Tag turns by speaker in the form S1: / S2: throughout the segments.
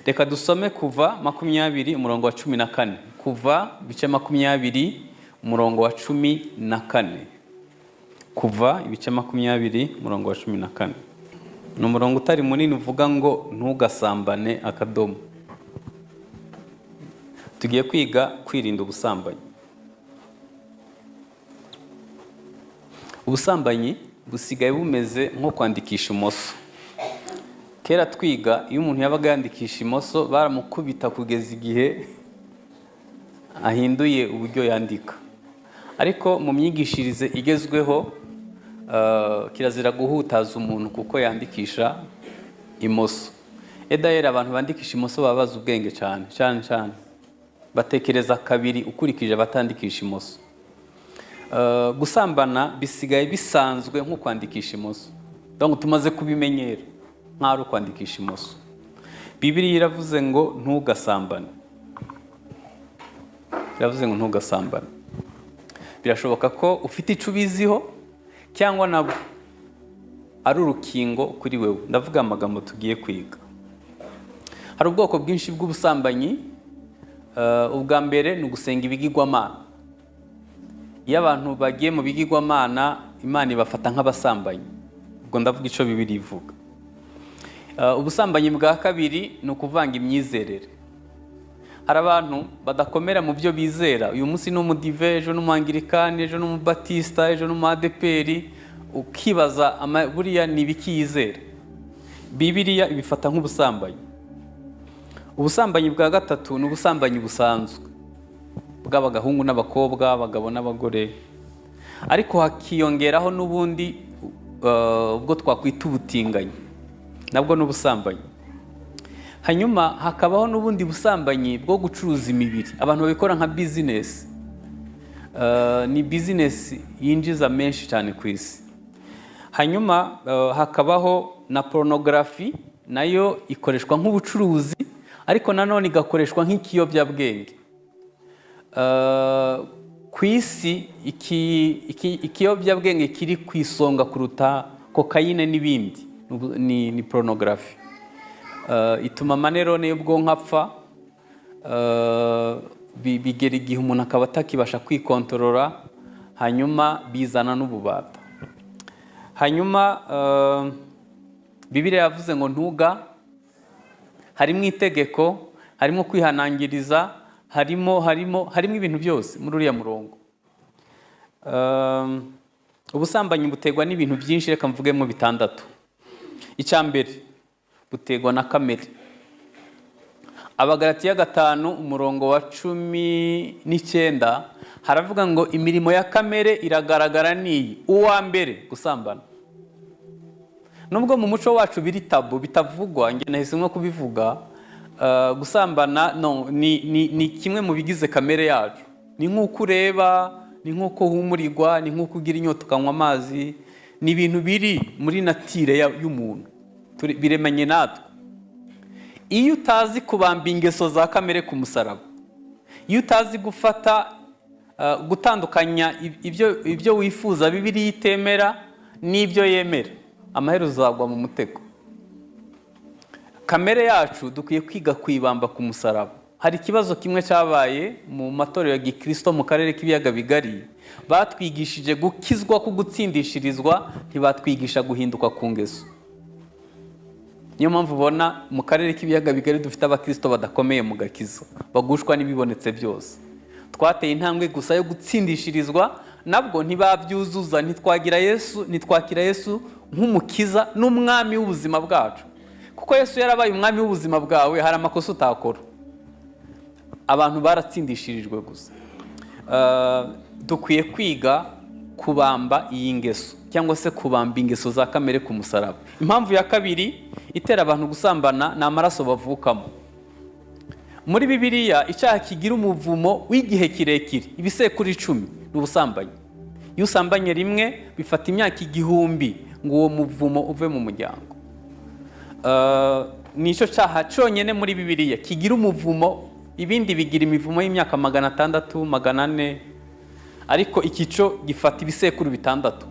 S1: Reka dusome Kuva 20, umurongo wa 14. Kuva ibice 20, umurongo wa 14. Kuva ibice 20, umurongo wa 14, ni umurongo utari munini uvuga ngo "Ntugasambane", akadomo. Tugiye kwiga kwirinda ubusambanyi. Ubusambanyi busigaye bumeze nko kwandikisha imoso. Kera twiga, iyo umuntu yabaga yandikisha imoso baramukubita kugeza igihe ahinduye uburyo yandika. Ariko mu myigishirize igezweho, kirazira guhutaza umuntu kuko yandikisha imoso. Edayeri, abantu bandikisha imoso baba bazi ubwenge cyane cyane cyane, batekereza kabiri ukurikije abatandikisha imoso. Gusambana bisigaye bisanzwe nko kwandikisha imoso. Donc tumaze kubimenyera nk'aho ari ukwandikisha imoso. Bibiliya iravuze ngo "Ntugasambane", iravuze ngo "Ntugasambane". Birashoboka ko ufite icyo ubiziho cyangwa nabwo ari urukingo kuri wewe. Ndavuga amagambo tugiye kwiga. Hari ubwoko bwinshi bw'ubusambanyi. Ubwa mbere ni ugusenga ibigirwamana. Iyo abantu bagiye mu bigirwamana, Imana ibafata nk'abasambanyi. Ubwo ndavuga icyo Bibiliya ivuga. Ubusambanyi bwa kabiri ni ukuvanga imyizerere. Hari abantu badakomera mu byo bizera. Uyu munsi ni umudive, ejo ni umwangirikani, ejo ni umubatisita, ejo ni umuadeperi. Ukibaza buriya ni ibiki yizera? Bibiliya ibifata nk'ubusambanyi. Ubusambanyi bwa gatatu ni ubusambanyi busanzwe bw'abagahungu n'abakobwa, abagabo n'abagore, ariko hakiyongeraho n'ubundi ubwo twakwita ubutinganyi, nabwo ni ubusambanyi. Hanyuma hakabaho n'ubundi busambanyi bwo gucuruza imibiri. Abantu babikora nka bizinesi. Ni bizinesi yinjiza menshi cyane ku isi. Hanyuma hakabaho na porunogarafi, nayo ikoreshwa nk'ubucuruzi, ariko nanone igakoreshwa nk'ikiyobyabwenge. Ku isi ikiyobyabwenge kiri ku isonga kuruta kokayine n'ibindi ni porunogarafi. Ituma amaneurones y'ubwonko apfa. Bigera igihe umuntu akaba atakibasha kwikontorora, hanyuma bizana n'ububata. Hanyuma Bibiliya yavuze ngo "Ntuga". Harimo itegeko, harimo kwihanangiriza, harimo ibintu byose muri uriya murongo. Ubusambanyi buterwa n'ibintu byinshi. Reka mvugemo bitandatu. Icya mbere, buterwa na kamere. Abagalatiya 5, umurongo wa 19, haravuga ngo "Imirimo ya kamere iragaragara niyi: uwa mbere, gusambana." Nubwo mu muco wacu biri tabou, bitavugwa, njye nahisemo kubivuga. Gusambana no, ni kimwe mu bigize kamere yacu. Ni nk'uko ureba, ni nk'uko uhumurirwa, ni nk'uko ugira inyota ukanywa amazi. Ni ibintu biri muri nature y'umuntu. Biremanye natwe. Iyo utazi kubamba ingeso za kamere ku musaraba, iyo utazi gufata gutandukanya ibyo wifuza Bibiliya itemera n'ibyo yemera, amaherezo uzagwa mu mutego. Kamere yacu dukwiye kwiga kuyibamba ku musaraba. Hari ikibazo kimwe cyabaye mu matorero ya gikirisito mu karere k'Ibiyaga Bigari. Batwigishije gukizwa ku gutsindishirizwa, ntibatwigisha guhinduka ku ngeso. Niyo mpamvu ubona mu karere k'Ibiyaga Bigari dufite abakirisito badakomeye mu gakiza, bagushwa n'ibibonetse byose. Twateye intambwe gusa yo gutsindishirizwa, nabwo ntibabyuzuza. Ntitwagira Yesu, ntitwakira Yesu nk'Umukiza n'Umwami w'ubuzima bwacu, kuko Yesu yarabaye Umwami w'ubuzima bwawe, hari amakosa utakora. Abantu baratsindishirijwe gusa. Dukwiye kwiga kubamba iyi ngeso, cyangwa se kubamba ingeso za kamere ku musaraba. Impamvu ya kabiri itera abantu gusambana ni amaraso bavukamo. Muri Bibiliya, icyaha kigira umuvumo w'igihe kirekire, ibisekuru 10, ni ubusambanyi. Iyo usambanye rimwe, bifata imyaka 1000 ngo uwo muvumo uve mu muryango. Nicyo cyaha cyonyine muri Bibiliya kigira umuvumo. Ibindi bigira imivumo y'imyaka 600, 400, ariko iki cyo gifata ibisekuru bitandatu,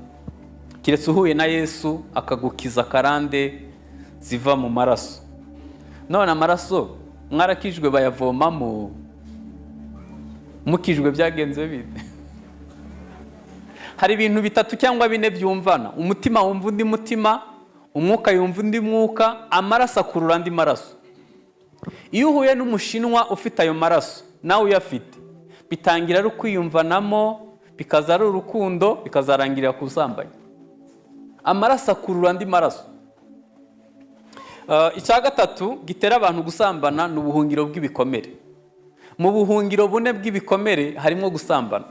S1: keretse uhuye na Yesu akagukiza karande ziva mu maraso. None amaraso mwarakijwe bayavomamo? Mukijwe byagenze bite? Hari ibintu bitatu cyangwa bine byumvana: umutima wumva undi mutima, umwuka yumva undi mwuka, amaraso akurura andi maraso. Iyo uhuye n'Umushinwa ufite ayo maraso nawe uyafite, bitangira ari ukwiyumvanamo, bikaza ari urukundo, bikazarangirira ku busambanyi. Amaraso akurura andi maraso. Icya gatatu gitera abantu gusambana ni ubuhungiro bw'ibikomere. Mu buhungiro bune bw'ibikomere harimo gusambana.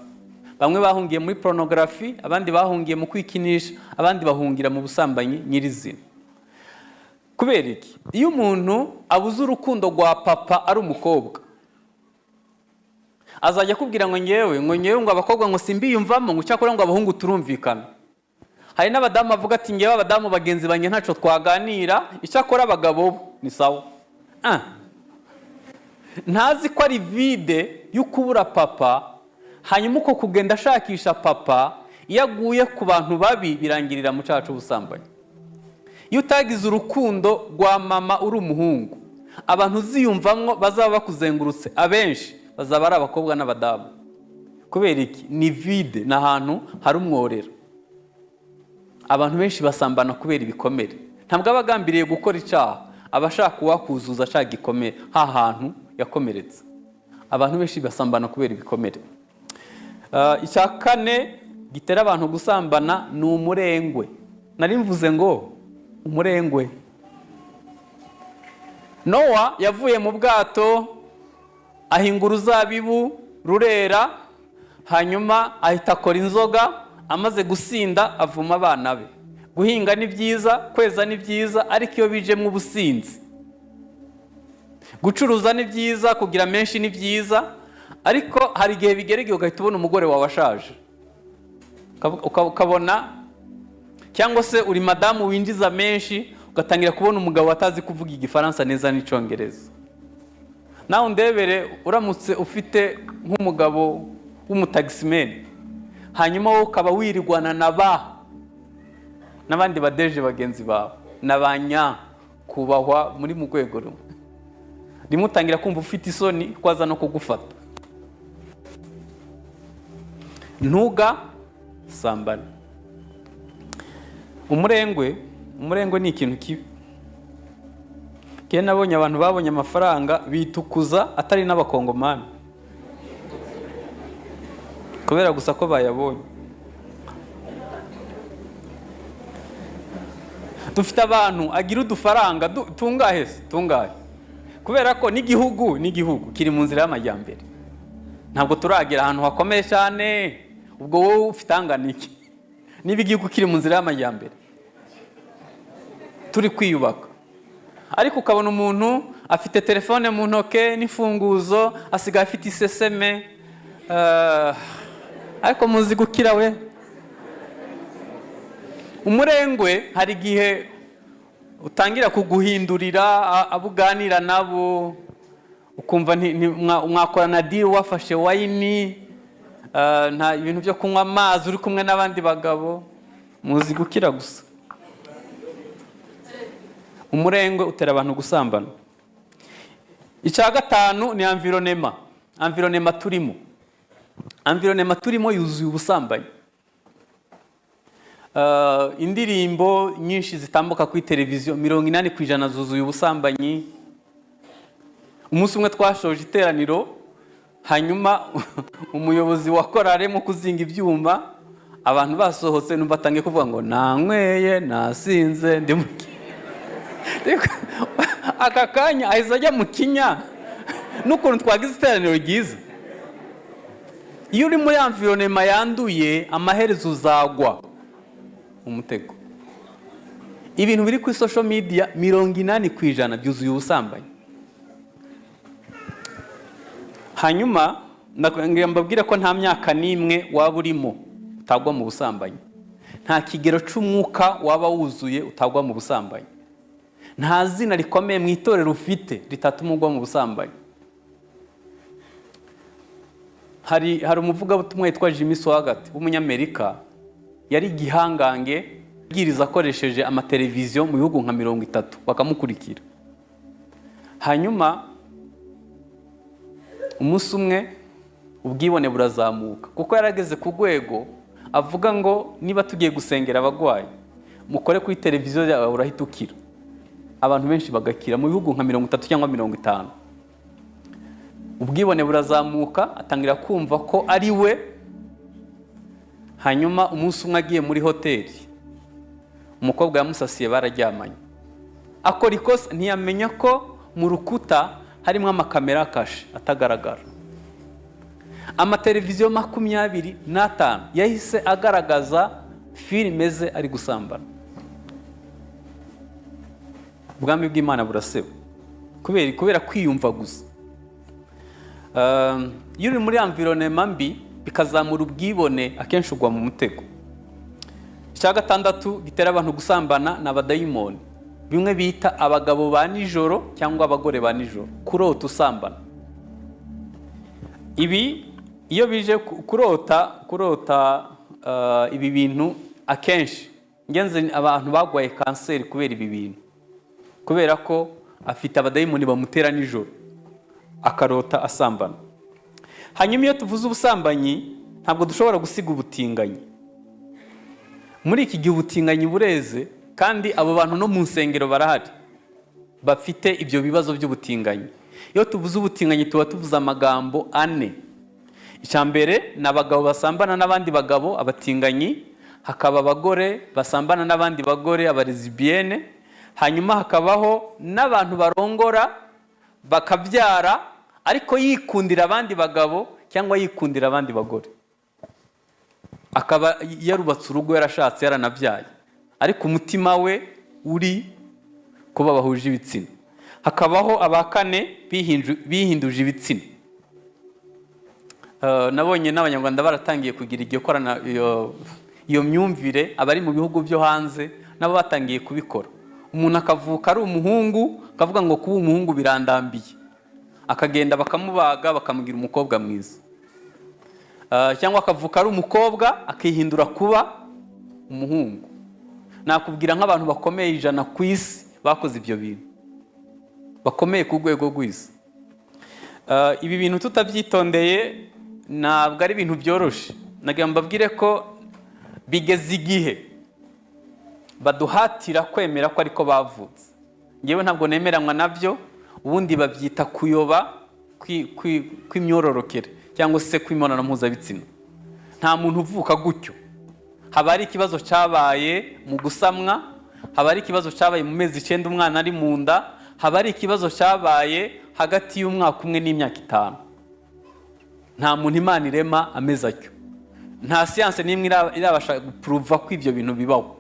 S1: Bamwe bahungiye muri pornography, abandi bahungiye mu kwikinisha, abandi bahungira mu busambanyi nyirizina. Kubera iki? Iyo umuntu abuze urukundo rwa papa ari umukobwa, azajya akubwira ngo ngewe ngo abakobwa ngo simbiyumvamo, ngo cyakora ngo abahungu turumvikana. Hari n'abadamu bavuga ati: "Ngewe abadamu bagenzi banjye ntacyo twaganira, icyakora abagabo bo ni sawa." Ah. Ntazi ko ari vide yo kubura papa. Hanyuma uko kugenda ashakisha papa, iyo aguye ku bantu babi, birangirira mu cyaha cy'ubusambanyi. Iyo utagize urukundo rwa mama uri umuhungu, abantu uziyumvamwo bazaba bakuzengurutse abenshi bazaba ari abakobwa n'abadamu. Kubera iki? Ni vide, ni ahantu hari umworera. Abantu benshi basambana kubera ibikomere. Ntabwo aba agambiriye gukora icyaha, aba ashaka uwakuzuza ashaka igikomere ha hantu yakomeretse. Abantu benshi basambana kubera ibikomere. Icya kane gitera abantu gusambana ni umurengwe. Nari mvuze ngo umurengwe. Nowa yavuye mu bwato, ahinga uruzabibu rurera, hanyuma ahita akora inzoga. Amaze gusinda avuma abana be. Guhinga ni byiza, kweza ni byiza, ariko iyo bijemo ubusinzi. Gucuruza ni byiza, kugira menshi ni byiza, ariko hari igihe bigera igihe ugahita ubona umugore wawe ashaje, ukabona, cyangwa se uri madamu winjiza menshi, ugatangira kubona umugabo atazi kuvuga Igifaransa neza n'Icyongereza. Nawe undebere, uramutse ufite nk'umugabo w'umutagisimeni, hanyuma wowe ukaba wirirwana na ba n'abandi badeje bagenzi bawe na ba nyakubahwa muri mu rwego rumwe, rimwe utangira kumva ufite isoni ko aza no kugufata. Ntuga sambane. Umurengwe, umurengwe ni ikintu kibi. Kera nabonye abantu babonye amafaranga bitukuza atari n'Abakongomani, kubera gusa ko bayabonye. Dufite abantu agira udufaranga tungahe se? Tungahe, kubera ko n'igihugu kiri mu nzira y'amajyambere, ntabwo turagera ahantu hakomeye cyane. Ubwo wowe ufite angana iki niba igihugu kiri mu nzira y'amajyambere, turi kwiyubaka? Ariko ukabona umuntu afite telefone mu ntoke n'imfunguzo, asigaye afite iseseme. Ariko muzi gukira we. Umurengwe hari igihe utangira kuguhindurira abo uganira nabo, ukumva mwakorana deal wafashe wine, nta ibintu byo kunywa amazi uri kumwe n'abandi bagabo. Muzi gukira gusa. Umurengwe utera abantu gusambana. Icya gatanu ni environnement. Environnement turimo, environnement turimo yuzuye ubusambanyi. Indirimbo nyinshi zitambuka kuri televiziyo, 80% zuzuye ubusambanyi. Umunsi umwe twashoje iteraniro, hanyuma umuyobozi wa korale mu kuzinga ibyuma, abantu basohotse, numva atangiye kuvuga ngo: "Nanyweye, nasinze, ndi mu aka kanya." Ahise ajya mu kinya n'ukuntu twagize iteraniro ryiza. Iyo uri muri environnement yanduye, amaherezo uzagwa umutego. Ibintu biri kuri social media, 80% byuzuye ubusambanyi. Hanyuma ndagira mbabwire ko nta myaka n'imwe waba urimo utagwa mu busambanyi, nta kigero cy'umwuka waba wuzuye utagwa mu busambanyi, nta zina rikomeye mu itorero ufite ritatuma ugwa mu busambanyi. Hari umuvugabutumwa witwa Jimmy Swaggart w'Umunyamerika, yari igihangange, abwiriza akoresheje amateleviziyo mu bihugu nka 30, bakamukurikira. Hanyuma umunsi umwe ubwibone burazamuka, kuko yarageze ku rwego avuga ngo: "Niba tugiye gusengera abagwayi, mukore kuri televiziyo yawe urahita ukira." Abantu benshi bagakira mu bihugu nka 30 cyangwa 50. Ubwibone burazamuka, atangira kumva ko ari we. Hanyuma umunsi umwe agiye muri hoteli, umukobwa yamusasiye, bararyamanye, akora ikosa, ntiyamenya ko mu rukuta harimo amakamera kashe atagaragara. Amateleviziyo 25 yahise agaragaza filime ze ari gusambana. Ubwami bw'Imana buraseba kubera kwiyumva gusa. Iyo uri muri environnement mbi, bikazamura ubwibone, akenshi ugwa mu mutego. Icya gatandatu gitera abantu gusambana ni abadayimoni, bimwe bita abagabo ba nijoro cyangwa abagore ba nijoro, kurota usambana. Ibi iyo bije kurota ibi bintu, akenshi ngenze abantu bagwaye kanseri kubera ibi bintu, kubera ko afite abadayimoni bamutera nijoro, akarota asambana. Hanyuma iyo tuvuze ubusambanyi, ntabwo dushobora gusiga ubutinganyi. Muri iki gihe ubutinganyi bureze, kandi abo bantu no mu nsengero barahari bafite ibyo bibazo by'ubutinganyi. Iyo tuvuze ubutinganyi, tuba tuvuze amagambo ane. Icya mbere ni abagabo basambana n'abandi bagabo, abatinganyi. Hakaba abagore basambana n'abandi bagore, abalesbiennes. Hanyuma hakabaho n'abantu barongora bakabyara, ariko yikundira abandi bagabo cyangwa yikundira abandi bagore, akaba yarubatse urugo, yarashatse, yaranabyaye, ariko umutima we uri kuba bahuje ibitsina. Hakabaho aba kane, bihinduje ibitsina. Nabonye n'Abanyarwanda baratangiye kugira iryo korana, iyo myumvire. Abari mu bihugu byo hanze nabo batangiye kubikora. Umuntu akavuka ari umuhungu, akavuga ngo: "Kuba umuhungu birandambiye," akagenda bakamubaga, bakamugira umukobwa mwiza. Cyangwa akavuka ari umukobwa, akihindura kuba umuhungu. Nakubwira nk'abantu bakomeye 100 ku isi bakoze ibyo bintu, bakomeye ku rwego rw'isi. Ibi bintu tutabyitondeye, ntabwo ari ibintu byoroshye. Nagira ngo mbabwire ko bigeze igihe baduhatira kwemera ko ariko bavutse. Ngewe ntabwo nemeranywa nabyo. Ubundi babyita kuyoba kw'imyororokere cyangwa se kw'imibonano mpuzabitsina. Nta muntu uvuka gutyo. Haba hari ikibazo cyabaye mu gusamwa, haba hari ikibazo cyabaye mu mezi 9 umwana ari mu nda, haba hari ikibazo cyabaye hagati y'umwaka 1 n'imyaka 5. Nta muntu Imana irema ameze atyo. Nta siyanse n'imwe irabasha guprova ko ibyo bintu bibaho.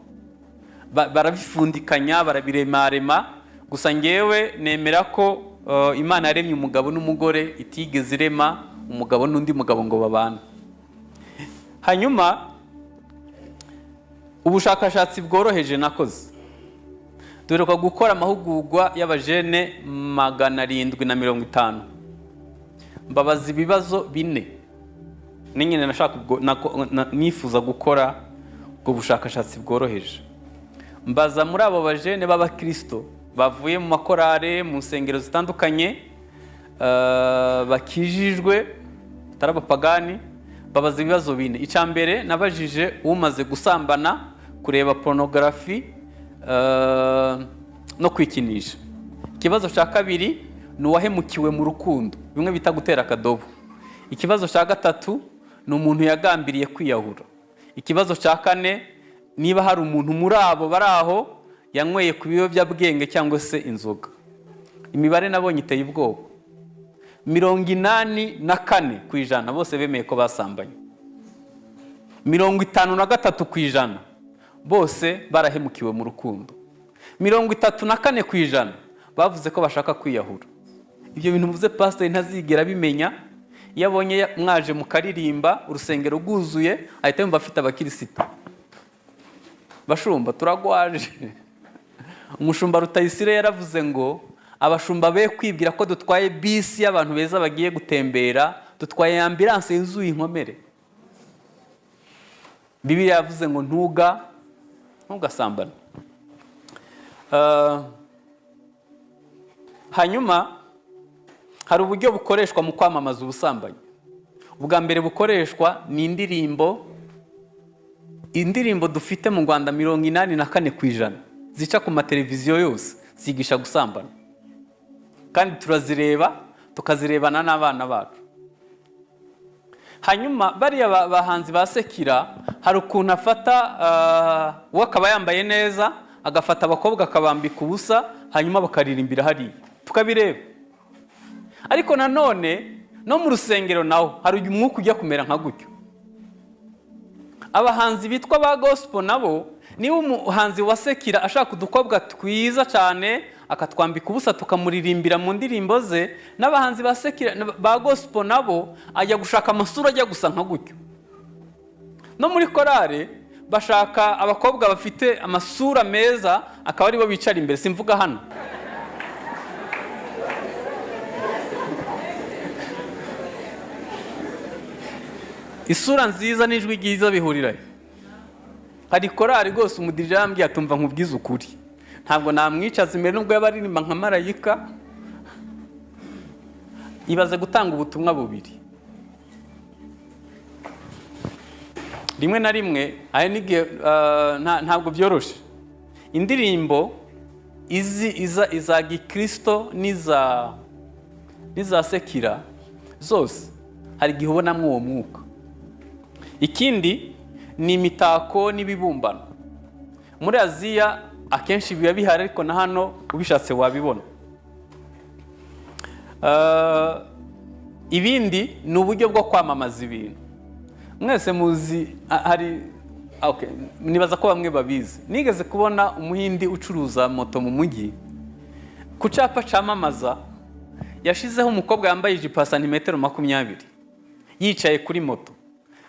S1: Barabifundikanya, barabiremarema. Gusa ngewe nemera ko Imana yaremye umugabo n'umugore, itigeze irema umugabo n'undi mugabo ngo babane. Hanyuma ubushakashatsi bworoheje nakoze, duheruka gukora amahugurwa y'abajene 750, mbabaza ibibazo bine. Ni nyine nashaka nifuza gukora ubwo bushakashatsi bworoheje. Mbaza muri abo bajene b'abakirisito bavuye mu makorale, mu nsengero zitandukanye, bakijijwe, batari abapagani, babaza ibibazo bine. Icya mbere nabajije umaze gusambana, kureba pornography no kwikinisha. Ikibazo cya kabiri ni uwahemukiwe mu rukundo, bimwe bita gutera akadobo. Ikibazo cya gatatu ni umuntu yagambiriye kwiyahura. Ikibazo cya kane, niba hari umuntu muri abo bari aho yanyweye ku biyobyabwenge cyangwa se inzoga. Imibare nabonye iteye ubwoba: 84% bose bemeye ko basambanye, 53% bose barahemukiwe mu rukundo, 34% bavuze ko bashaka kwiyahura. Ibyo bintu mvuze, pasiteri ntazigera abimenya. Iyo abonye mwaje mukaririmba, urusengero rwuzuye, ahita yumva afite abakirisitu. Bashumba, turagwaje. Umushumba Rutayisire yaravuze ngo abashumba be kwibwira ko dutwaye bisi y'abantu beza bagiye gutembera, dutwaye ambulance yuzuye inkomere. Bibiliya yavuze ngo ntugasambane. Hanyuma hari uburyo bukoreshwa mu kwamamaza ubusambanyi. Ubwa mbere bukoreshwa ni indirimbo. Indirimbo dufite mu Rwanda, 84% zica ku mateleviziyo yose, zigisha gusambana, kandi turazireba, tukazirebana n'abana bacu. Hanyuma bariya bahanzi ba secular, hari ukuntu afata, we akaba yambaye neza, agafata abakobwa akabambika ubusa, hanyuma bakaririmbira hariya, tukabireba. Ariko nanone no mu rusengero naho hari umwuka ujya kumera nka gutyo. Abahanzi bitwa ba gospel nabo, niba umuhanzi wa secular ashaka udukobwa twiza cyane akatwambika ubusa, tukamuririmbira mu ndirimbo ze, n'abahanzi ba secular, ba gospel nabo ajya gushaka amasura ajya gusa nka gutyo. No muri korale bashaka abakobwa bafite amasura meza, akaba aribo bicara imbere. Simvuga hano. Isura nziza n'ijwi ryiza bihurira he? Hari korali rwose umudirija yambwiye atumva, nkubwize ukuri, ntabwo namwicaza imbere nubwo yaba aririmba nka marayika. Ibaze gutanga ubutumwa bubiri rimwe na rimwe. Hari n'igihe ntabwo byoroshe. Indirimbo izi iza iza gikristo n'iza secular zose, hari igihe ubonamo uwo mwuka. Ikindi ni imitako n'ibibumbano. Muri Aziya akenshi biba bihari, ariko na hano ubishatse wabibona. Ibindi ni uburyo bwo kwamamaza ibintu. Mwese muzi hari, okay, nibaza ko bamwe babizi. Nigeze kubona Umuhindi ucuruza moto mu mujyi, ku cyapa cyamamaza yashizeho umukobwa yambaye ijipo ya santimetero 20 yicaye kuri moto.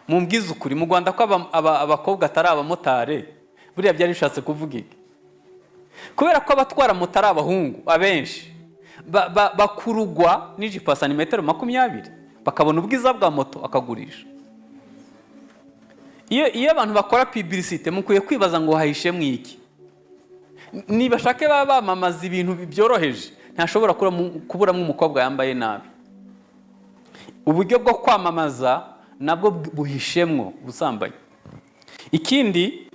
S1: Mumbwize ukuri, mu Rwanda ko abakobwa atari abamotari, buriya byari bishatse kuvuga iki? Kubera ko abatwara moto ari abahungu abenshi, bakurugwa n'ijipo ya santimetero 20, bakabona ubwiza bwa moto, akagurisha. Iyo abantu bakora publicité, mukwiye kwibaza ngo hahishemo iki? Nibashake baba bamamaza ibintu byoroheje, ntashobora kuburamo umukobwa yambaye nabi. Uburyo bwo kwamamaza nabwo buhishemwo ubusambanyi. Ikindi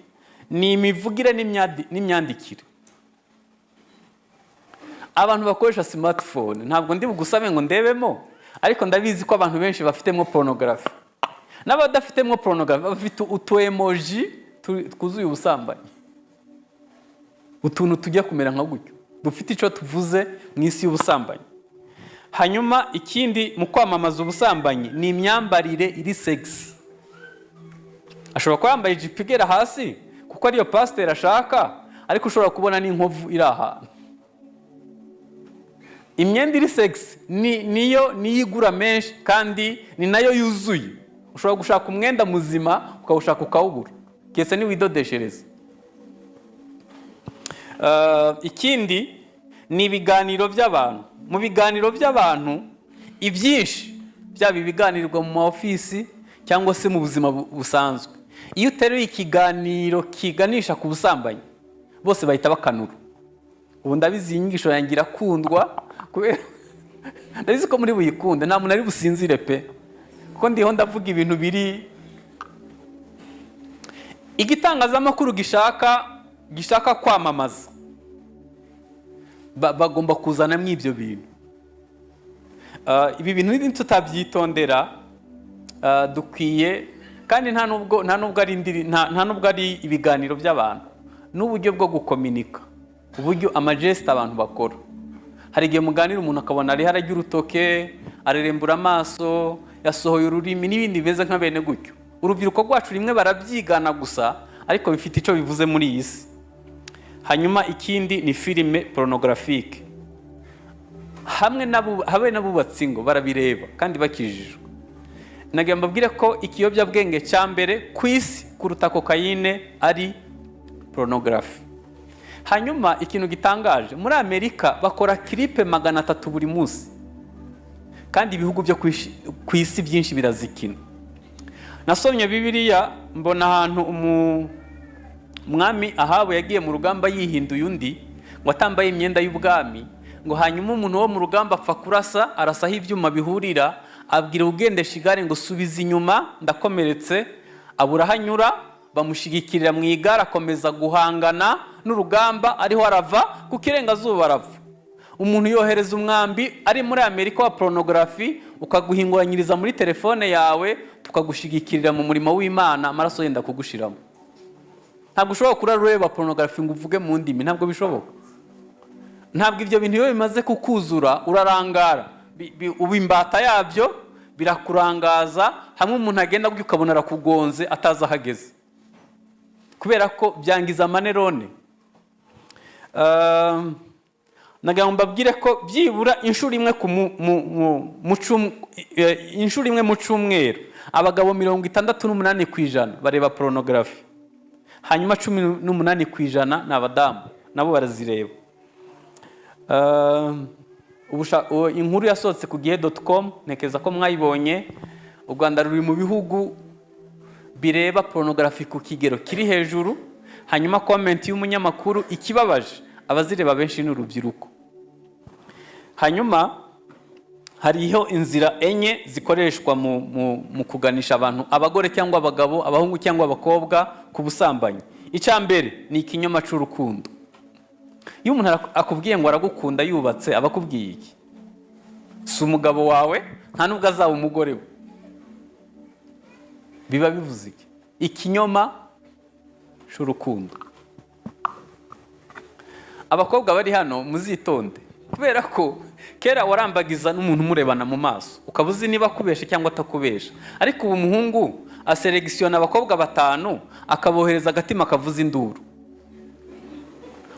S1: ni imivugire n'imyandikire. Abantu bakoresha smartphone, ntabwo ndi bugusabe ngo ndebemo, ariko ndabizi ko abantu benshi bafitemo pornography. N'abadafitemo pornography bafite utu emoji twuzuye ubusambanyi, utuntu tujya kumera nka gutyo dufite icyo tuvuze mu isi y'ubusambanyi. Hanyuma ikindi mu kwamamaza ubusambanyi ni imyambarire iri sexy. Ashobora kuba yambaye ijipo igera hasi kuko ariyo pasiteri ashaka, ariko ushobora kubona n'inkovu iri ahantu. Imyenda iri sexy niyo niyo igura menshi, kandi ni nayo yuzuye. Ushobora gushaka umwenda muzima ukawushaka ukawubura, keretse niwidodeshereza. Ikindi ni ibiganiro by'abantu. Mu biganiro by'abantu ibyinshi, byaba ibiganirwa mu ma ofisi cyangwa se mu buzima busanzwe, iyo uteruye ikiganiro kiganisha ku busambanyi, bose bahita bakanura. Ubu ndabizi, iyi nyigisho yanjye irakundwa kubera ndabizi ko muri buyikunde. Nta muntu ari businzire pe, kuko ndiho ndavuga ibintu biri igitangazamakuru gishaka kwamamaza. Bagomba kuzanamo ibyo bintu. Ibi bintu tutabyitondera, dukwiye kandi nta nubwo ari nta nubwo ari ibiganiro by'abantu, n'uburyo bwo gukominika, uburyo ama gestes abantu bakora. Hari igihe muganira, umuntu akabona ariho arajya urutoke, arerembura amaso, yasohoye ururimi n'ibindi bimeze nka bene gutyo. Urubyiruko rwacu rimwe barabyigana gusa, ariko bifite icyo bivuze muri iyi si. Hanyuma ikindi ni filime pornographique. Hamwe n'abubatsi ngo barabireba kandi bakijijwe. Nagira mbabwire ko ikiyobyabwenge cya mbere ku isi kuruta kokayine ari pornography. Hanyuma ikintu gitangaje, muri Amerika bakora clip 300 buri munsi, kandi ibihugu byo ku isi byinshi birazikina. Nasomye Bibiliya, mbona ahantu umwami Ahabu yagiye mu rugamba yihinduye undi, ngo atambaye imyenda y'ubwami, ngo Ngo hanyuma umuntu wo mu rugamba apfa kurasa, arasa aho ibyuma bihurira, abwira ugendesha igare ngo: "Subiza inyuma, ndakomeretse." Abura aho anyura, bamushigikirira mu igare, akomeza guhangana n'urugamba, ariho arava ku kirengazuba, arapfa. Umuntu yohereza umwambi ari muri Amerika wa pornography, ukaguhinguranyiriza muri telefone yawe, tukagushigikirira mu murimo w'Imana, amaraso yenda kugushiramo. Ntabwo ushobora kurara ureba pornography ngo uvuge mu ndimi, ntabwo bishoboka. Ntabwo ibyo bintu iyo bimaze kukuzura urarangara, uba imbata yabyo, birakurangaza. Hamwe umuntu agenda gutya ukabona arakugonze atazi aho ageze, kubera ko byangiza ama neurones. Nagira ngo mbabwire ko byibura inshuro imwe mu cyumweru abagabo 68% bareba pornography, hanyuma 18% ni abadamu, nabo barazireba. Inkuru yasohotse ku gihe.com, ntekereza ko mwayibonye. U Rwanda ruri mu bihugu bireba pornography ku kigero kiri hejuru. Hanyuma comment y'umunyamakuru: ikibabaje, abazireba benshi ni urubyiruko. Hanyuma hariho inzira enye zikoreshwa mu kuganisha abantu, abagore cyangwa abagabo, abahungu cyangwa abakobwa, ku busambanyi. Icya mbere ni ikinyoma cy'urukundo. Iyo umuntu akubwiye ngo aragukunda yubatse, aba akubwiye iki? Si umugabo wawe, nta nubwo azaba umugore we. Biba bivuze iki? Ikinyoma cy'urukundo. Abakobwa bari hano muzitonde, kubera ko kera warambagiza n'umuntu umurebana mu maso, ukaba uzi niba akubesha cyangwa atakubesha. Ariko ubu umuhungu aseregisiyona abakobwa batanu, akabohereza agatima kavuza induru,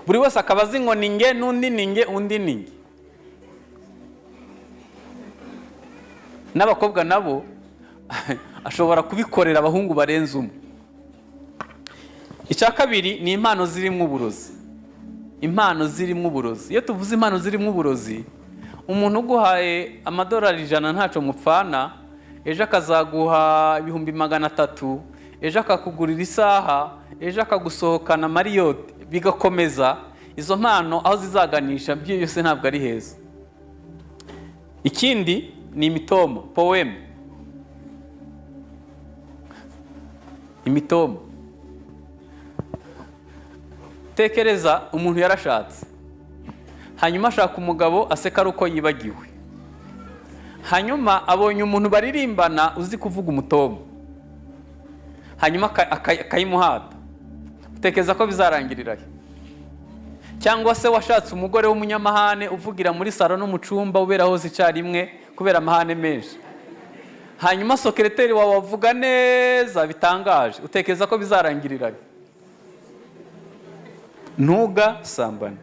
S1: buri wese akaba azi ngo ni nge, n'undi ni nge, undi ni nge. N'abakobwa nabo ashobora kubikorera abahungu barenze umwe. Icya kabiri ni impano zirimo uburozi. Impano zirimo uburozi. Iyo tuvuze impano zirimo uburozi, umuntu uguhaye amadolari 100 ntacyo mupfana, ejo akazaguha 300,000, ejo akakugurira isaha, ejo akagusohokana Marriott, bigakomeza. Izo mpano aho zizaganisha byo byose ntabwo ari heza. Ikindi ni imitomo, poème, imitomo. Tekereza umuntu yarashatse, hanyuma ashaka umugabo aseka ari uko yibagiwe, hanyuma abonye umuntu baririmbana uzi kuvuga umutomo, hanyuma akayimuhata. Utekereza ko bizarangirira he? Cyangwa se washatse umugore w'umunyamahane, uvugira muri salon no mu cyumba, ubera hose icyarimwe kubera amahane menshi, hanyuma secrétaire wawe avuga neza bitangaje. Utekereza ko bizarangirira he? Ntugasambane.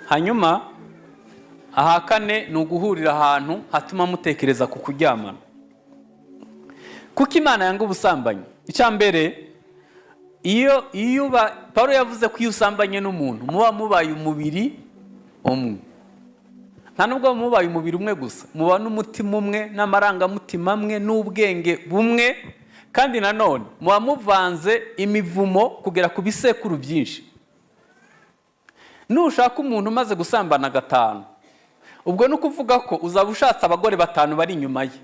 S1: Hanyuma aha kane ni uguhurira ahantu hatuma mutekereza ku kuryamana. Kuko Imana yanga ubusambanyi. Icya mbere, iyo uba, Paul yavuze ko iyo usambanye n'umuntu muba mubaye umubiri umwe. Nta nubwo mubaye umubiri umwe gusa, muba n'umutima umwe n'amarangamutima amwe n'ubwenge bumwe. Kandi nanone muba muvanze imivumo kugera ku bisekuru byinshi. Nushaka umuntu umaze gusambana gatanu, ubwo ni ukuvuga ko uzaba ushatse abagore batanu bari inyuma ye.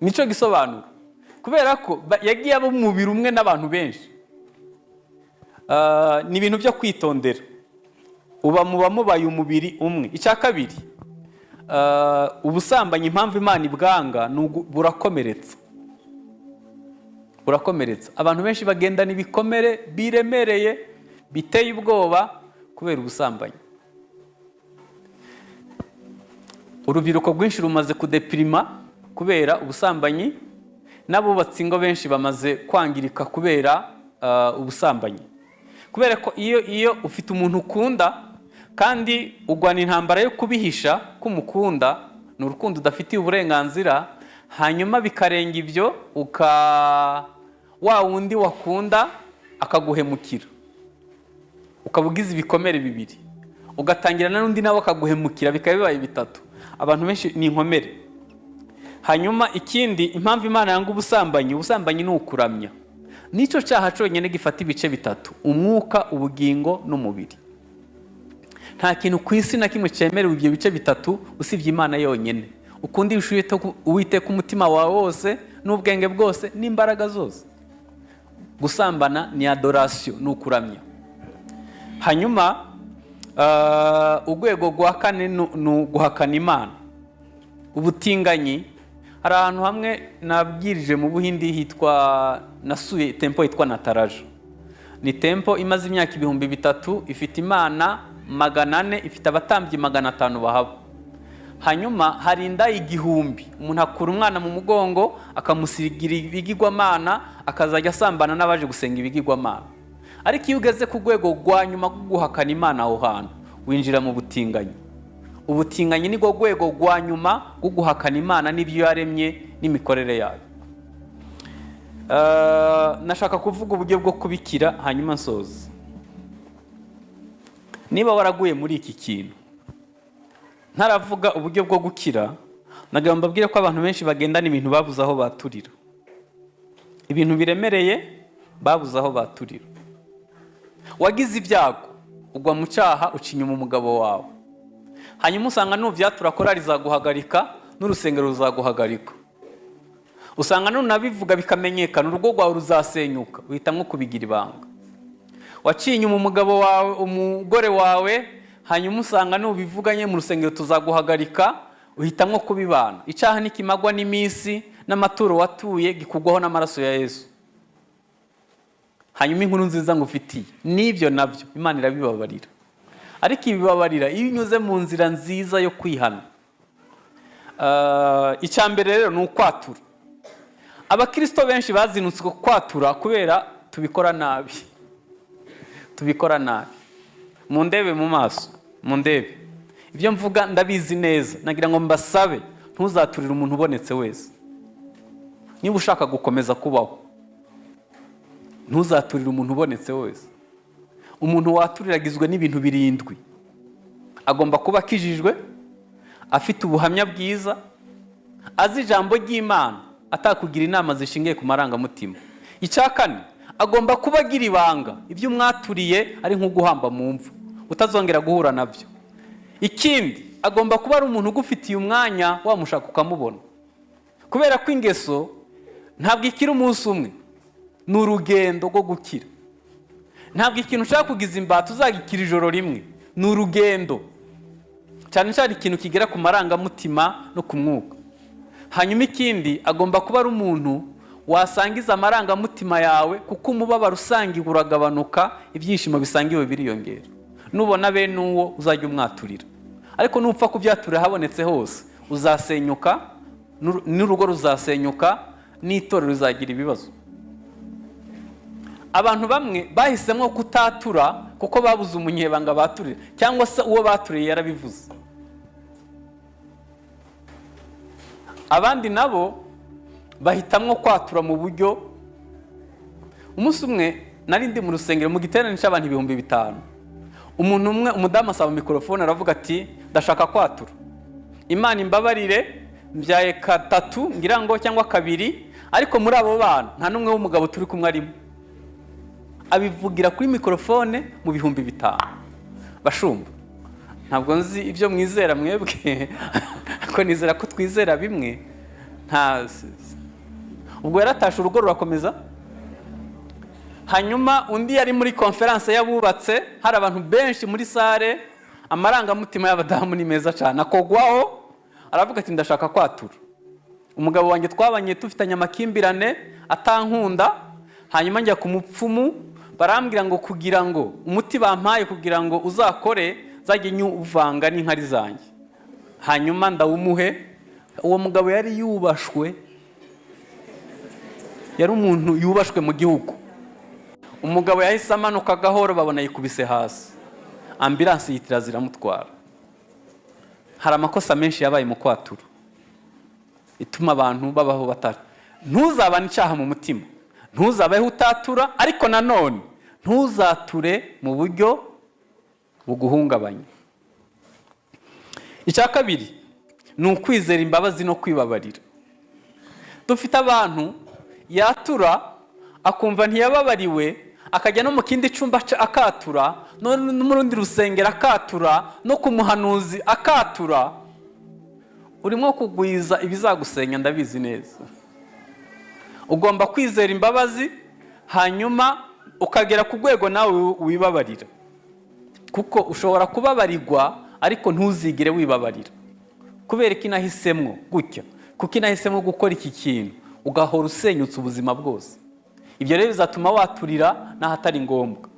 S1: Nicyo gisobanuro, kubera ko yagiye aba umubiri umwe n'abantu benshi. Ni ibintu byo kwitondera. Uba muba mubaye umubiri umwe. Icya kabiri, ubusambanyi, impamvu Imana ibwanga ni burakomeretsa, burakomeretsa. Abantu benshi bagendana ibikomere biremereye biteye ubwoba kubera ubusambanyi. Urubyiruko rwinshi rumaze kudepirima kubera ubusambanyi, n'abubatsi ingo benshi bamaze kwangirika kubera ubusambanyi, kubera ko iyo ufite umuntu ukunda kandi urwana intambara yo kubihisha ko umukunda, ni urukundo udafitiye uburenganzira. Hanyuma bikarenga ibyo, uka wa wundi wakunda akaguhemukira, ukaba ugize ibikomere bibiri, ugatangira n'undi nawe akaguhemukira, bikaba bibaye bitatu. Abantu benshi ni inkomere. Hanyuma ikindi, impamvu Imana yanga ubusambanyi: ubusambanyi ni ukuramya. Nicyo cyaha cyonyine gifata ibice bitatu: umwuka, ubugingo n'umubiri. Nta kintu ku isi na kimwe cyemerewe ibyo bice bitatu usibye Imana yonyine. Ukundisha Uwiteka umutima wawe wose n'ubwenge bwose n'imbaraga zose. Gusambana ni adoration, ni ukuramya. Hanyuma urwego rwa kane ni uguhakana Imana, ubutinganyi. Hari ahantu hamwe nabwirije mu Buhindi hitwa, nasuye temple yitwa Nataraja. Ni temple imaze imyaka 3000, ifite imana 400, ifite abatambyi 500 bahaba. Hanyuma hari indaya 1000. Umuntu akura umwana mu mugongo, akamusigira ibigirwamana, akazajya asambana n'abaje gusenga ibigirwamana. Ariko iyo ugeze ku rwego rwa nyuma rwo guhakana Imana, aho hantu winjira mu butinganyi. Ubutinganyi ni rwo rwego rwa nyuma rwo guhakana Imana n'ibyo yaremye n'imikorere yayo. Nashaka kuvuga uburyo bwo kubikira, hanyuma nsoza. Niba waraguye muri iki kintu, ntaravuga uburyo bwo gukira, nagira mbabwire ko abantu benshi bagendana ibintu babuze aho baturira, ibintu biremereye babuze aho baturira. Wagize ibyago, ugwa mu cyaha, uca inyuma umugabo wawe, hanyuma usanga nubyatura korari izaguhagarika n'urusengero ruzaguhagarika, usanga nunabivuga bikamenyekana urugo rwawe ruzasenyuka, uhitamo kubigira ibanga. Waciye inyuma umugabo wawe, umugore wawe, hanyuma usanga nubivuganye mu rusengero tuzaguhagarika, uhitamo kubibana. Icyaha ntikimagwa n'iminsi n'amaturo watuye, gikugwaho n'amaraso ya Yesu. Hanyuma inkuru nziza ngufitiye n'ibyo nabyo Imana irabibabarira, ariko ibibabarira iyo unyuze mu nzira nziza yo kwihana. Icya mbere rero ni ukwatura. Abakirisito benshi bazinutswe kwatura kubera tubikora nabi, tubikora nabi. Mundebe mu maso, mundebe. Ibyo mvuga ndabizi neza. Nagira ngo mbasabe, ntuzaturire umuntu ubonetse wese. Niba ushaka gukomeza kubaho, ntuzaturire umuntu ubonetse wese. Umuntu waturira agizwe n'ibintu birindwi: agomba kuba akijijwe, afite ubuhamya bwiza, azi ijambo ry'Imana, atakugira inama zishingiye ku marangamutima. Icya kane, agomba kuba agira ibanga, ibyo umwaturiye ari nko guhamba mu mva, utazongera guhura nabyo. Ikindi, agomba kuba ari umuntu ugufitiye umwanya, wamushaka ukamubona, kubera ko ingeso ntabwo ikira umunsi umwe, ni urugendo rwo gukira. Ntabwo ikintu ushaka kugiza imbata uzagikira ijoro rimwe, ni urugendo, cyane cyane ikintu kigera ku marangamutima no ku mwuka. Hanyuma ikindi, agomba kuba ari umuntu wasangiza amarangamutima yawe, kuko umubabaro usangiwe uragabanuka, ibyishimo bisangiwe biriyongera. Nubona bene uwo, uzajya umwaturira. Ariko nupfa kubyaturira habonetse hose, uzasenyuka, n'urugo ruzasenyuka, n'itorero rizagira ibibazo. Abantu bamwe bahisemo kutatura kuko babuze umunyebanga baturira, cyangwa se uwo baturiye yarabivuze. Abandi nabo bahitamwo kwatura mu buryo. Umunsi umwe nari ndi mu rusengero mu giterane cy'abantu 5000. Umuntu umwe, umudamu, asaba mikorofone, aravuga ati: "Ndashaka kwatura, Imana imbabarire, mbyaye katatu ngira ngo cyangwa kabiri, ariko muri abo bana nta n'umwe w'umugabo turi kumwe arimo." Abivugira kuri mikorofone mu 5000. Bashumba, ntabwo nzi ibyo mwizera mwebwe, ariko nizera ko twizera bimwe. Nta ubwo yaratashe, urugo rurakomeza. Hanyuma undi yari muri conférence y'abubatse, hari abantu benshi muri salle. Amarangamutima y'abadamu ni meza cyane, akogwaho, aravuga ati: "Ndashaka kwatura, umugabo wanjye twabanye dufitanye amakimbirane, atankunda. Hanyuma njya ku mupfumu, barambwira ngo kugira ngo umuti bampaye kugira ngo uzakore, nzajye nyuvanga n'inkari zanjye, hanyuma ndawumuhe." Uwo mugabo yari yubashwe, yari umuntu yubashwe mu gihugu. Umugabo yahise amanuka gahoro, babona yikubise hasi, ambulance yitira ziramutwara. Hari amakosa menshi yabaye mu kwatura ituma abantu babaho batatu. Ntuzabane icyaha mu mutima, ntuzabeho utatura, ariko nanone ntuzature mu buryo buguhungabanya. Icya kabiri ni ukwizera imbabazi no kwibabarira. Dufite abantu yatura akumva ntiyababariwe, akajya no mu kindi cyumba akatura, no mu rundi rusengero akatura, no ku muhanuzi akatura, urimo kugwiza ibizagusenya. Ndabizi neza. Ugomba kwizera imbabazi, hanyuma ukagera ku rwego nawe wibabarira, kuko ushobora kubabarirwa ariko ntuzigere wibabarira. Kubera ko inahisemo gutya, kuko inahisemo gukora iki kintu, ugahora usenyutse ubuzima bwose. Ibyo rero bizatuma waturira n'ahatari ngombwa.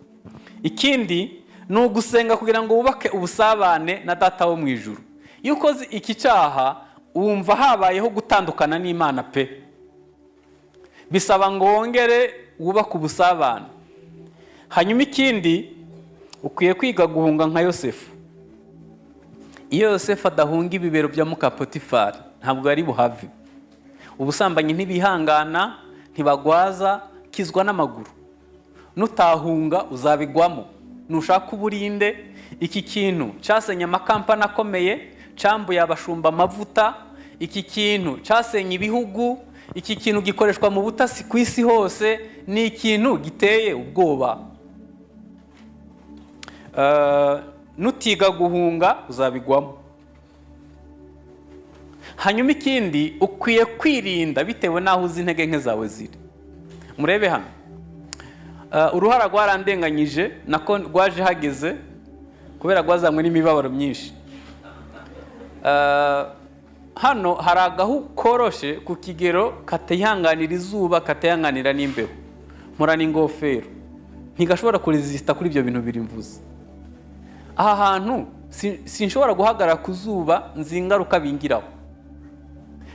S1: Ikindi ni ugusenga kugira ngo wubake ubusabane na Data wo mu ijuru. Iyo ukoze iki cyaha, wumva habayeho gutandukana n'Imana pe. Bisaba ngo wongere wubake ubusabane. Hanyuma ikindi, ukwiye kwiga guhunga nka Yosefu. Iyo Yosefu adahunga ibibero bya muka Potifari, ntabwo yari buhave. Ubusambanyi ntibihangana, ntibagwaza, kizwa n'amaguru. Nutahunga uzabigwamo, nushaka uburinde. Iki kintu cyasenye amakampani akomeye, cyambuye abashumba amavuta. Iki kintu cyasenye ibihugu. Iki kintu gikoreshwa mu butasi ku isi hose. Ni ikintu giteye ubwoba. Nutiga guhunga uzabigwamo. Hanyuma ikindi, ukwiye kwirinda bitewe n'aho uzi intege nke zawe ziri. Murebe hano. Uruhara rwarandenganyije, nako rwaje hageze kubera rwazanywe n'imibabaro myinshi. Hano hari agahu koroshe ku kigero katihanganira izuba, katihanganira n'imbeho. Mpora n'ingofero, ntigashobora kuresista kuri ibyo bintu biri mvuze. Aha hantu sinshobora guhagarara ku zuba, nzi ingaruka bingiraho.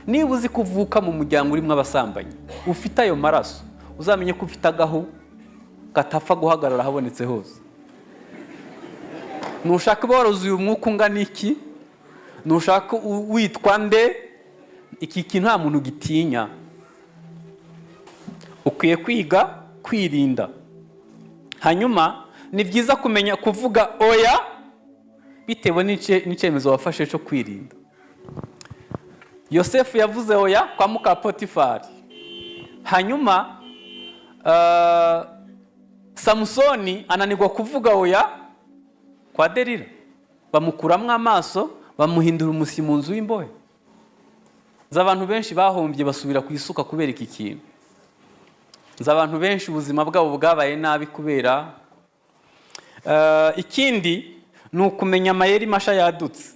S1: Niba uzi ko uvuka mu muryango urimo abasambanyi, ufite ayo maraso, uzamenye ko ufite agahu katapfa guhagarara ahabonetse hose. Nushaka uba waruzuye umwuka ungana iki, nushaka witwa nde, iki kintu nta muntu gitinya. Ukwiye kwiga kwirinda. Hanyuma ni byiza kumenya kuvuga oya bitewe n'icyemezo wafashe cyo kwirinda. Yosefu yavuze oya kwa muka Potifari. Hanyuma Samusoni ananirwa kuvuga oya kwa Delila, bamukuramo amaso, bamuhindura umusyi mu nzu y'imbohe. Nzi abantu benshi bahombye basubira ku isuka kubera iki kintu. Nzi abantu benshi ubuzima bwabo bwabaye nabi kubera. Ikindi ni ukumenya amayeri masha yadutse,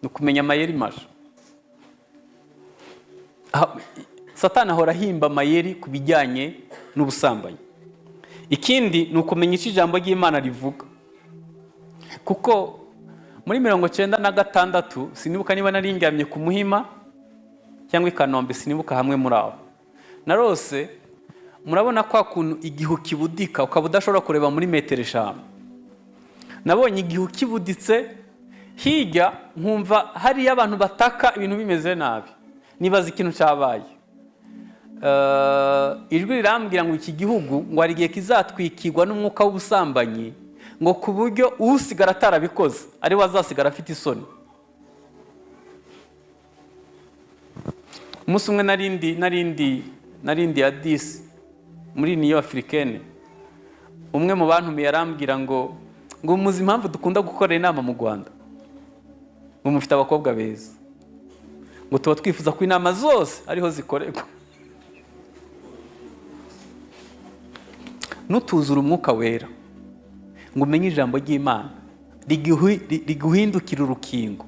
S1: ni ukumenya amayeri masha. Satani ahora ahimba amayeri ku bijyanye n'ubusambanyi. Ikindi ni ukumenya icyo ijambo ry'Imana rivuga, kuko muri 96, sinibuka niba nari ndyamye ku Muhima cyangwa i Kanombe, sinibuka hamwe muri aho, narose murabona kwa kuntu igihu kibudika ukaba udashobora kureba muri metero 5. Nabonye igihu kibuditse hirya, nkumva hariyo abantu bataka, ibintu bimeze nabi, nibaza ikintu cyabaye. Ijwi rirambwira ngo iki gihugu ngo hari igihe kizatwikirwa n'umwuka w'ubusambanyi, ngo ku buryo usigara atarabikoze ari we azasigara afite isoni. Umunsi umwe narindi ya disi muri Union Africaine, umwe mu bantumiye arambwira ngo muzi impamvu dukunda gukorera inama mu Rwanda? Ngo mufite abakobwa beza, ngo tuba twifuza ko inama zose ariho zikorerwa. Nutuzura Umwuka Wera ngo umenye ijambo ry'Imana riguhindukira urukingo.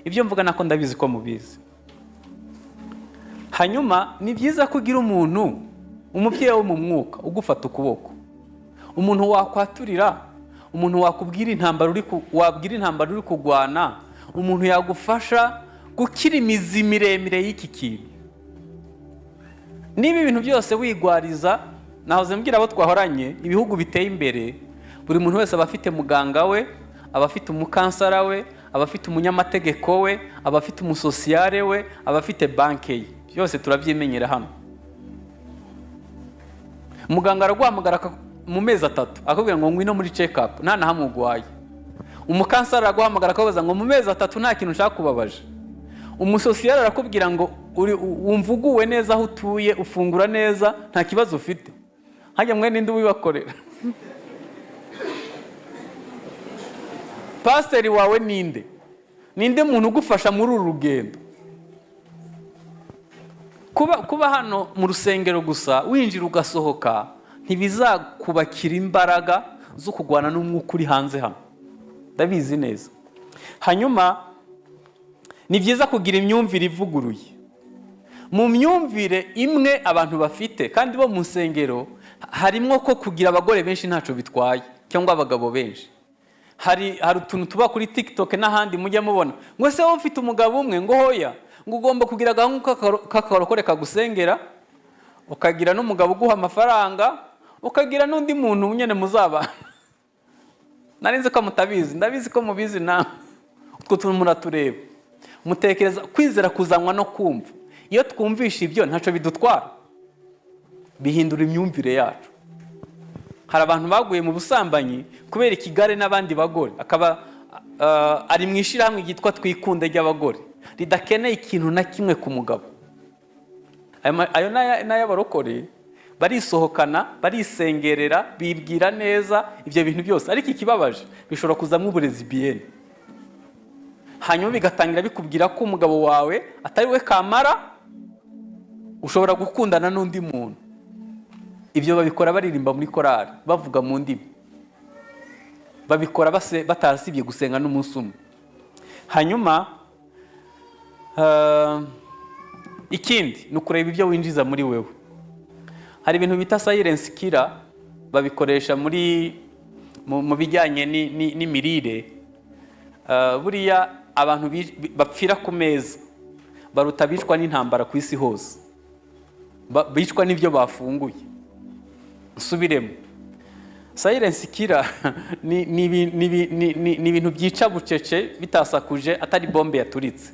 S1: Ibyo mvuga nako ndabizi ko mubizi. Hanyuma ni byiza ko ugira umuntu, umubyeyi wo mu mwuka ugufata ukuboko, umuntu wakwaturira, umuntu wakubwira intambara uri wabwira intambara uri kurwana, umuntu yagufasha gukira imizi miremire y'iki kintu. Niba ibintu byose wigwariza, nahoze mbwira abo twahoranye, ibihugu biteye imbere, buri muntu wese aba afite muganga we, aba afite umukansara we, aba afite umunyamategeko we, aba afite umusosiyare we, aba afite banki ye. Byose turabyimenyera hano. Muganga araguhamagara mu mezi 3 akakubwira ngo ngwino muri check up, nta na hamwe urwaye. Umukansara araguhamagara akabaza ngo mu mezi 3 nta kintu ushaka kubabaje. Umusosiyare arakubwira ngo wumva uguwe neza aho utuye, ufungura neza, nta kibazo ufite. Hajya mwe ninde ubibakorera? Pasiteri wawe ninde? Ninde muntu ugufasha muri uru rugendo? Kuba hano mu rusengero gusa winjira ugasohoka ntibizakubakira imbaraga zo kurwana n'umwuka uri hanze hano, ndabizi neza. Hanyuma ni byiza kugira imyumvire ivuguruye. Mu myumvire imwe abantu bafite kandi bo mu nsengero harimo ko kugira abagore benshi ntacyo bitwaye cyangwa abagabo benshi. Hari utuntu tuba kuri TikTok n'ahandi mujya mubona ngo se wowe ufite umugabo umwe, ngo hoya, ngo ugomba kugira agahungu k'akarokore kagusengera, ukagira n'umugabo uguha amafaranga, ukagira n'undi muntu nyine muzabana. Nari nzi ko mutabizi, ndabizi ko mubizi nawe. Utwo tuntu muratureba, mutekereza kwizera kuzanwa no kumva. Iyo twumvishe ibyo ntacyo bidutwara, bihindura imyumvire yacu. Hari abantu baguye mu busambanyi kubera ikigare n'abandi bagore, akaba ari mu ishyirahamwe ryitwa Twikunde ry'abagore ridakeneye ikintu na kimwe ku mugabo. Ayo n'ay'abarokore barisohokana, barisengerera, bibwira neza ibyo bintu byose. Ariko ikibabaje bishobora kuzamo uburezi biyene, hanyuma bigatangira bikubwira ko umugabo wawe atari we kamara, ushobora gukundana n'undi muntu. Ibyo babikora baririmba muri korali, bavuga mu ndimi, babikora batarasibye gusenga n'umunsi umwe. Hanyuma ikindi ni ukureba ibyo winjiza muri wewe. Hari ibintu bita silence killer, babikoresha muri mu bijyanye n'imirire. Buriya abantu bapfira ku meza baruta bicwa n'intambara ku isi hose, bicwa n'ibyo bafunguye. Nsubiremo, silence killer ni ibintu byica bucece bitasakuje, atari bombe yaturitse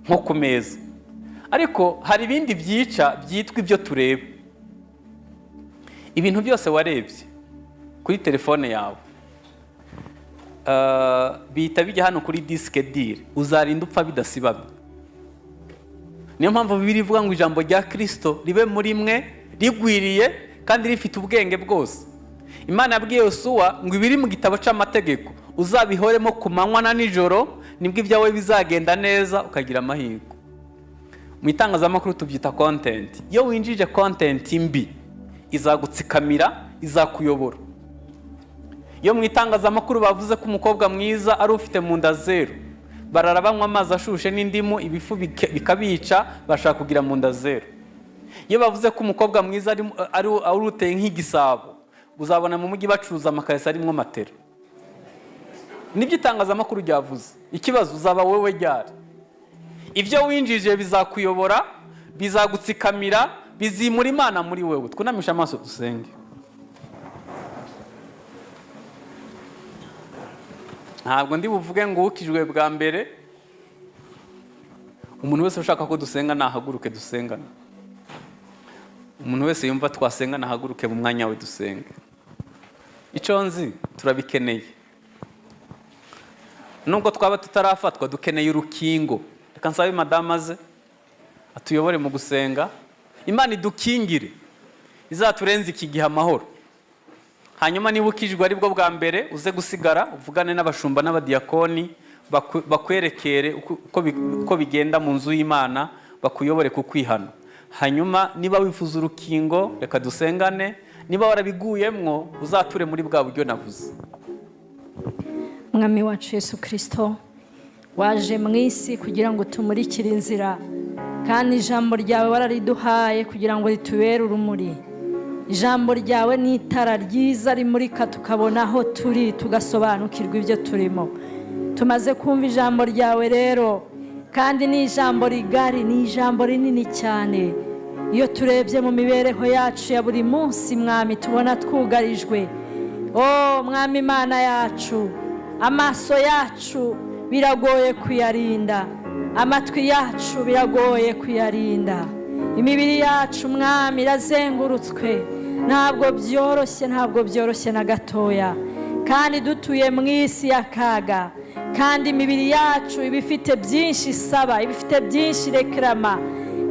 S1: nko ku meza. Ariko hari ibindi byica byitwa ibyo tureba. Ibintu byose warebye kuri telefone yawe bihita bijya hano kuri disque dur, uzarinda upfa bidasibamye. Niyo mpamvu Bibiliya ivuga ngo ijambo rya Kirisito ribe muri mwe rigwiriye kandi rifite ubwenge bwose. Imana yabwiye Yosuwa ngo ibiri mu gitabo cy'amategeko uzabihoremo ku manywa na nijoro, nibwo ibyawe bizagenda neza ukagira amahirwe. Mu itangazamakuru tubyita content. Iyo winjije content mbi izagutsikamira, izakuyobora. Iyo mu itangazamakuru bavuze ko umukobwa mwiza ari ufite mu nda zero, barara banywa amazi ashushe n'indimu, ibifu bikabica, bashaka kugira mu nda zero. Iyo bavuze ko umukobwa mwiza ari uteye nk'igisabo, uzabona mu mujyi bacuruza amakariso arimo matera. Nibyo itangazamakuru ryavuze. Ikibazo uzaba wowe ryari? Ibyo winjije bizakuyobora, bizagutsikamira, bizimura Imana muri wewe. Twunamishe amaso dusenge. Ntabwo ndi buvuge ngo ukijwe bwa mbere. Umuntu wese ushaka ko dusenga nahaguruke dusengane. Umuntu wese yumva twasenga nahaguruke mu mwanya we dusenge. Icyo nzi, turabikeneye. Nubwo twaba tutarafatwa, dukeneye urukingo. Reka nsabe madamu aze atuyobore mu gusenga. Imana idukingire, izaturenze iki gihe amahoro. Hanyuma niba ukijwe aribwo bwa mbere, uze gusigara uvugane n'abashumba n'abadiyakoni, bakwerekere uko bigenda mu nzu y'Imana, bakuyobore ku kwihana. Hanyuma niba wifuza urukingo, reka dusengane. Niba warabiguyemwo, uzature muri bwa buryo navuze.
S2: Mwami wacu Yesu Kirisito, waje mu isi kugira ngo tumurikire inzira, kandi ijambo ryawe warariduhaye kugira ngo ritubere urumuri. Ijambo ryawe ni itara ryiza rimurika, tukabona aho turi, tugasobanukirwa ibyo turimo. Tumaze kumva ijambo ryawe rero, kandi ni ijambo rigari, ni ijambo rinini cyane. Iyo turebye mu mibereho yacu ya buri munsi, Mwami, tubona twugarijwe. O Mwami Imana yacu, amaso yacu biragoye kuyarinda, amatwi yacu biragoye kuyarinda, imibiri yacu, Mwami, irazengurutswe. Ntabwo byoroshye, ntabwo byoroshye na gatoya. Kandi dutuye mu isi y'akaga, kandi imibiri yacu iba ifite byinshi isaba, iba ifite byinshi rekarama.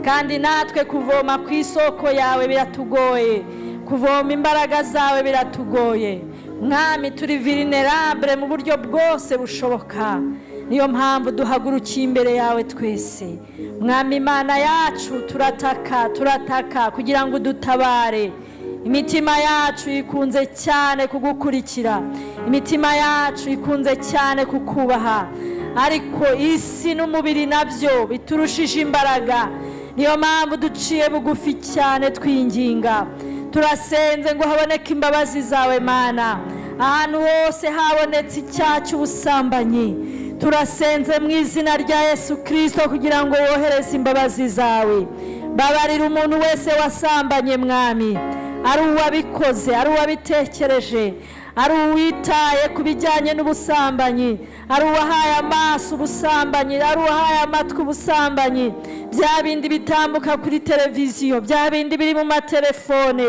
S2: Kandi natwe kuvoma ku isoko yawe biratugoye, Kuvoma imbaraga zawe biratugoye Mwami, turi vulnerable mu buryo bwose bushoboka. Niyo mpamvu duhagurukiye imbere yawe twese, Mwami Imana yacu. Turataka, turataka kugira ngo udutabare. Imitima yacu ikunze cyane kugukurikira, imitima yacu ikunze cyane kukubaha, ariko isi n'umubiri nabyo biturushije imbaraga. Niyo mpamvu duciye bugufi cyane twinginga. Turasenze ngo haboneke imbabazi zawe, Mana. Ahantu hose habonetse icyaha cy'ubusambanyi, turasenze mu izina rya Yesu Kirisito kugira ngo wohereze imbabazi zawe. Babarira umuntu wese wasambanye, Mwami, ari uwabikoze, ari uwabitekereje, ari uwitaye ku bijyanye n'ubusambanyi, ari uwahaye amaso ubusambanyi, ari uwahaye amatwi ubusambanyi, bya bindi bitambuka kuri televiziyo, bya bindi biri mu matelefone,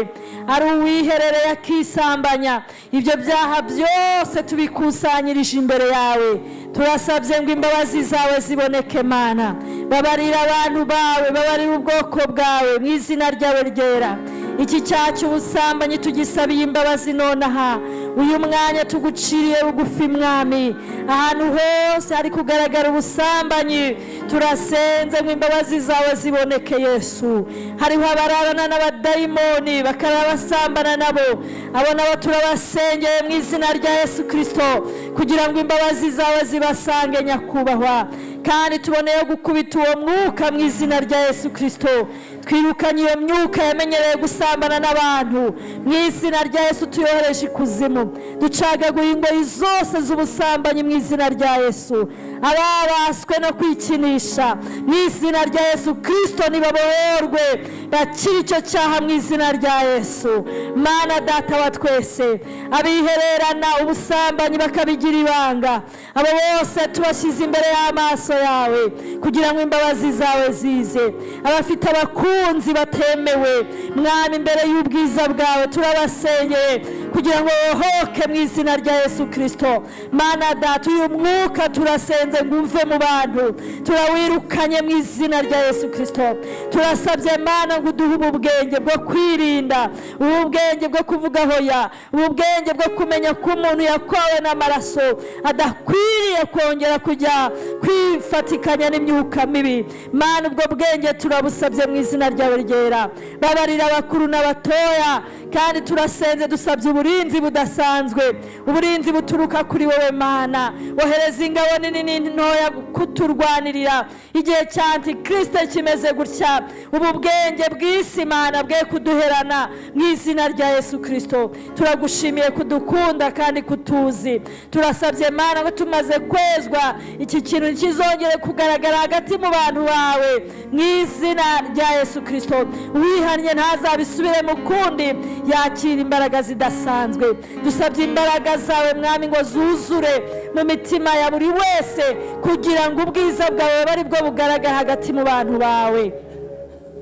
S2: ari uwiherereye akisambanya. Ibyo byaha byose tubikusanyirije imbere yawe. Turasabye ngo imbabazi zawe ziboneke, Mana. Babarira abantu bawe, babarira ubwoko bwawe mu izina ryawe ryera. Iki cyaha cy'ubusambanyi tugisabiye imbabazi nonaha, uyu mwanya tuguciriye bugufi, Mwami. Ahantu hose hari kugaragara ubusambanyi, turasenze ngo imbabazi zawe ziboneke, Yesu. Hariho abararana n'abadayimoni, bakarara basambana nabo. Abo nabo turabasengeye mu izina rya Yesu Kirisito kugira ngo imbabazi zawe zibasange, Nyakubahwa. Kandi tuboneyeho gukubita uwo mwuka mu izina rya Yesu Kirisito. Twirukanye iyo myuka yamenyereye gusambana n'abantu mu izina rya Yesu, tuyohereje ikuzimu. Ducagaguye ingoyi zose z'ubusambanyi mu izina rya Yesu. Ababaswe no kwikinisha, mu izina rya Yesu Kirisito nibabohorwe, bakire icyo cyaha mu izina rya Yesu. Mana Data wa twese, abihererana ubusambanyi bakabigira ibanga, abo bose tubashyize imbere y'amaso yawe kugira ngo imbabazi zawe zize. Abafite abakunzi batemewe, Mwami, imbere y'ubwiza bwawe turabasengeye kugira ngo bohoke mu izina rya Yesu Kirisito. Mana Data, uyu mwuka turasenze ngo uve mu bantu, turawirukanye mu izina rya Yesu Kirisito. Turasabye, Mana, ngo uduhe ubu bwenge bwo kwirinda, ubu bwenge bwo kuvuga hoya, ubu bwenge bwo kumenya ko umuntu yakowe n'amaraso adakwiriye kongera kujya kwifatikanya n'imyuka mibi. Mana, ubwo bwenge turabusabye mu izina ryawe ryera. Babarira abakuru n'abatoya. Kandi turasenze, dusabye uburinzi budasanzwe, uburinzi buturuka kuri wowe, Mana. Wohereza ingabo nini ntoya kuturwanirira igihe cya antikirisite kimeze gutya. Ubu bwenge bw'isi, Mana, bwe kuduherana mu izina rya Yesu Kirisito. Turagushimiye kudukunda kandi kutuzi. Turasabye, Mana, ngo tumaze kwezwa, iki kintu kizongere kugaragara hagati mu bantu bawe mu izina rya Yesu Kirisito. Wihannye ntazabisubiremo ukundi, yakira imbaraga zidasanzwe. Dusabye imbaraga zawe, Mwami, ngo zuzure mu mitima ya buri wese kugira ngo ubwiza bwawe bube ari bwo bugaragara hagati mu bantu bawe.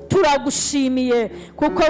S2: Turagushimiye kuko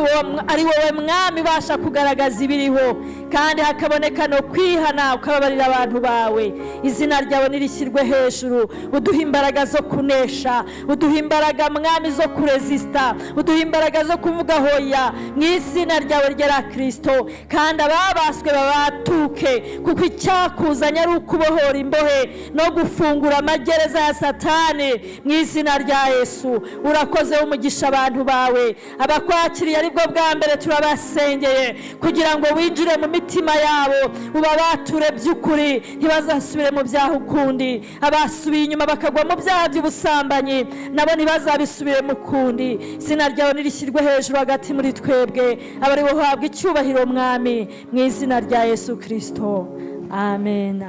S2: ari wowe, Mwami, ubasha kugaragaza ibiriho kandi hakaboneka no kwihana, ukababarira abantu bawe. Izina ryawe nirishyirwe hejuru. Uduha imbaraga zo kunesha, uduha imbaraga, Mwami, zo kurezisita, uduha imbaraga zo kuvuga hoya mu izina ryawe rya Kirisito. Kandi ababaswe babatuke, kuko icyakuzanye ari ukubohora imbohe no gufungura amagereza ya Satani mu izina rya Yesu. Urakoze, umugisha abantu bawe. Abakwakiriye aribwo bwa mbere, turabasengeye kugira ngo winjire mu mitima yabo, ubabature by'ukuri, ntibazasubire mu byaha ukundi. Abasubiye inyuma bakagwa mu byaha by'ubusambanyi, nabo ntibazabisubire ukundi. Izina ryawe nirishyirwe hejuru hagati muri twebwe, abari buhabwa icyubahiro, Mwami, mu izina rya Yesu Kirisito, amen.